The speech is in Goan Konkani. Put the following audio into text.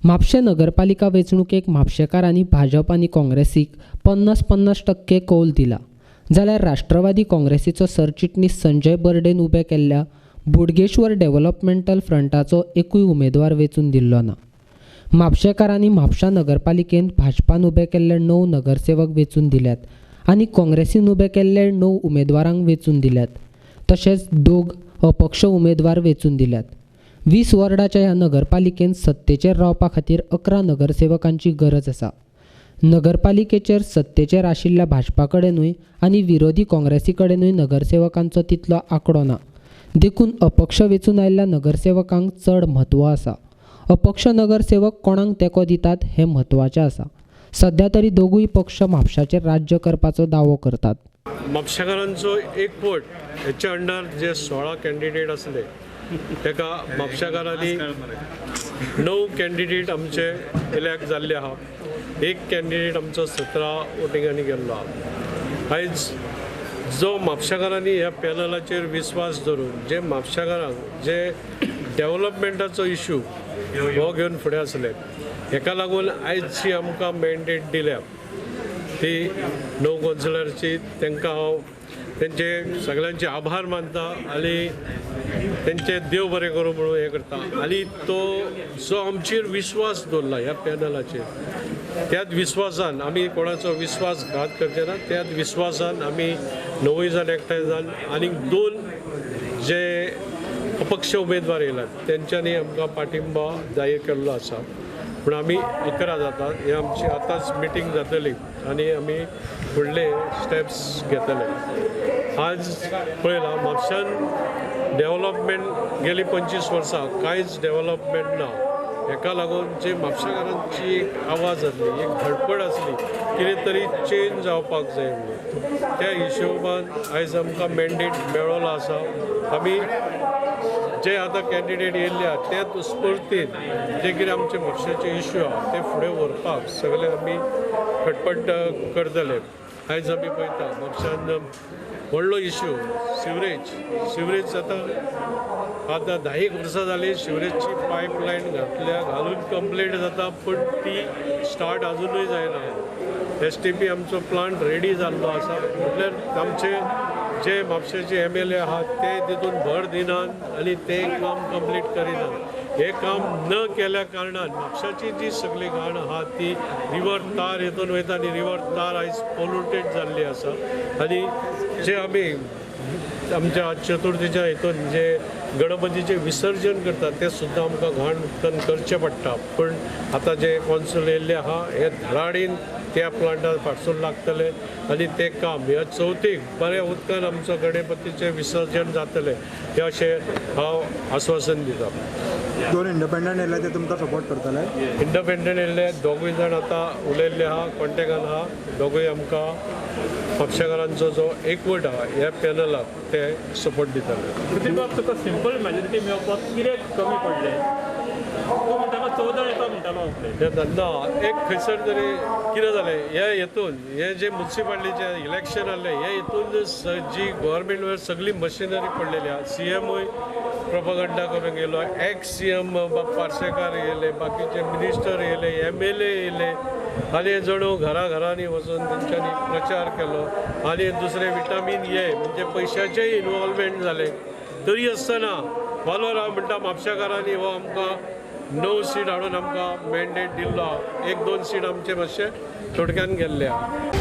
म्हापशें नगरपालिका वेंचणुकेक म्हापशेकारांनी भाजप आनी काँग्रेसीक 50-50% कौल दिला. जाल्यार राष्ट्रवादी काँग्रेसीचो सरचिटणीस संजय बर्डेन उबे केल्ल्या बोडगेश्वर डेव्हलपमेंटल फ्रंटाचो एकूय उमेदवार वेंचून दिल्लो ना. म्हापशेकारांनी म्हापशा नगरपालिकेंत भाजपान उबे केल्ले 9 नगरसेवक वेंचून दिल्यात आनी काँग्रेसीन उबे केल्ले 9 उमेदवारांक वेंचून दिल्यात. तशेंच 2 अपक्ष उमेदवार वेंचून दिल्यात. 20 वॉर्डाच्या ह्या नगरपालिकेंत सत्तेचेर रावपा खातीर 11 नगरसेवकांची गरज आसा. नगरपालिकेचेर सत्तेचेर आशिल्ल्या भाजपा कडेनूय आनी विरोधी काँग्रेसी कडेनूय नगरसेवकांचो तितलो आंकडो ना. देखून अपक्ष वेंचून आयिल्ल्या नगरसेवकांक चड म्हत्व आसा. अपक्ष नगरसेवक कोणाक तेंको दितात हें म्हत्वाचें आसा. सध्या तरी दोगूय पक्ष म्हापशाचेर राज्य करपाचो दावो करतात. म्हापशेकारांचो एकवट हेच्या अंडर जे 16 कॅन्डिडेट आसले तेका म्हापशेकारांनी 9 कॅन्डिडेट आमचे इलेक्ट जाल्ले आहा. एक कॅन्डिडेट आमचो 17 वोटिंगांनी गेल्लो आहा. आयज जो म्हापशेकारांनी ह्या पॅनलाचेर विस्वास धरून जे म्हापशेकारांक जे डेवलपमेंटाचो इशू हो घेवन फुडें आसले, हेका लागून आयज जी आमकां मॅन्डेट दिल्या ती 9 कौन्सिलरची, तांकां हांव तेंचे सगळ्यांचे आभार मानता आनी तेंचे देव बरें करूं म्हणून हें करता. आनी तो जो आमचेर विस्वास दवरला ह्या पॅनलाचेर, त्याच विस्वासान आमी कोणाचो विस्वासघात करचे ना. त्याच विस्वासान आमी 9 जाण एकठांय जावन आनीक 2 जे अपक्ष उमेदवार येयल्यात तेंच्यांनी आमकां पाठिंबा जाहीर केल्लो आसा. पूण आमी 11 जातात. हे आमची आतांच मिटींग जातली आनी आमी फुडले स्टेप्स घेतले. आज पळयलां म्हापशान डेवलपमेंट गेली 25 वर्सां कांयच डेवलपमेंट ना. हेका लागून जे म्हापशेकारांची एक आवाज आसली, एक धडपड आसली कितें तरी चेंज जावपाक जाय म्हणून, त्या हिशोबान आयज आमकां मॅन्डेट मेळ्ळो आसा. आमी जे आतां कॅन्डिडेट येयल्ले आहा त्याच स्फुर्तीन जे कितें आमचे म्हापशेचे इश्यू आहा ते फुडें व्हरपाक सगळे आमी खटपट करतले. आयज आमी पळयता म्हापशान व्हडलो इश्यू सिवरेज. सिवरेज आतां आतां 10 वर्सां जालीं सिवरेजची पायपलायन घातल्या, घालून कंप्लीट जाता पूण ती स्टार्ट आजुनूय जायना. STP आमचो प्लांट रेडी जाल्लो आसा. म्हटल्यार आमचे जे म्हापशेचे MLA आहात ते तितून भर दिनात आनी ते काम कंप्लीट करिनात. हें काम न केल्या कारणान म्हापशाची जी सगळी घाण आहा ती रिवर तार हितून वयता आनी रिवर तार आयज पोल्युटेड जाल्ली आसा. आनी जे आमी आमच्या चतुर्थीच्या हितून जे गणपतीचें विसर्जन करतात तें सुद्दां आमकां घाण उदकान करचें पडटा. पूण आतां जे कॉन्सूल येयल्ले आहा हे धडाडीन त्या प्लांटार फाटसून लागतले आनी तें काम ह्या चवथीक बऱ्या उदकान आमचो गणपतीचें विसर्जन जातलें हें अशें हांव आस्वासन दिता. 2 इंडिपेंडंट येयले ते तुमकां सपोर्ट करतले? इंडिपेंडंट येयल्ले दोगूय जाण आतां उलयल्ले आहा, कॉन्टेक्टान आहा. दोगूय आमकां म्हापशेकारांचो जो एकवट आहा ह्या पॅनलाक ते सपोर्ट दितले. प्रतिबाब, तुका सिंपल मॅजॉरिटी मेळोवपाक कितें कमी पडलें? तूं म्हणटालो 14 येता म्हणटालो. ना, एक खंयसर तरी कितें जालें हे हेतून हे जे मुन्सिपालिटीचें इलेक्शन आहलें हे हितून जी गोवोरमेंट सगळी मशिनरी पडलेली आहा. CMूय प्रोपगंडा करूंक येयलो, एक्स CM Parsekar येयले, बाकीचे मिनिस्टर येयले, MLA येयले आनी जणू घरा घरांनी वचून तेंच्यांनी प्रचार केलो. आनी दुसरें विटामीन ए म्हणजे पयशाचेय इनवॉल्वमेंट जालें. तरी आसतना वालोर हांव म्हणटा म्हापशेकारांनी हो आमकां 9 सीट हाडून आमकां मॅन्डेट दिल्लो. 1-2 सीट आमचे मातशे थोडक्यान गेल्ले आहा.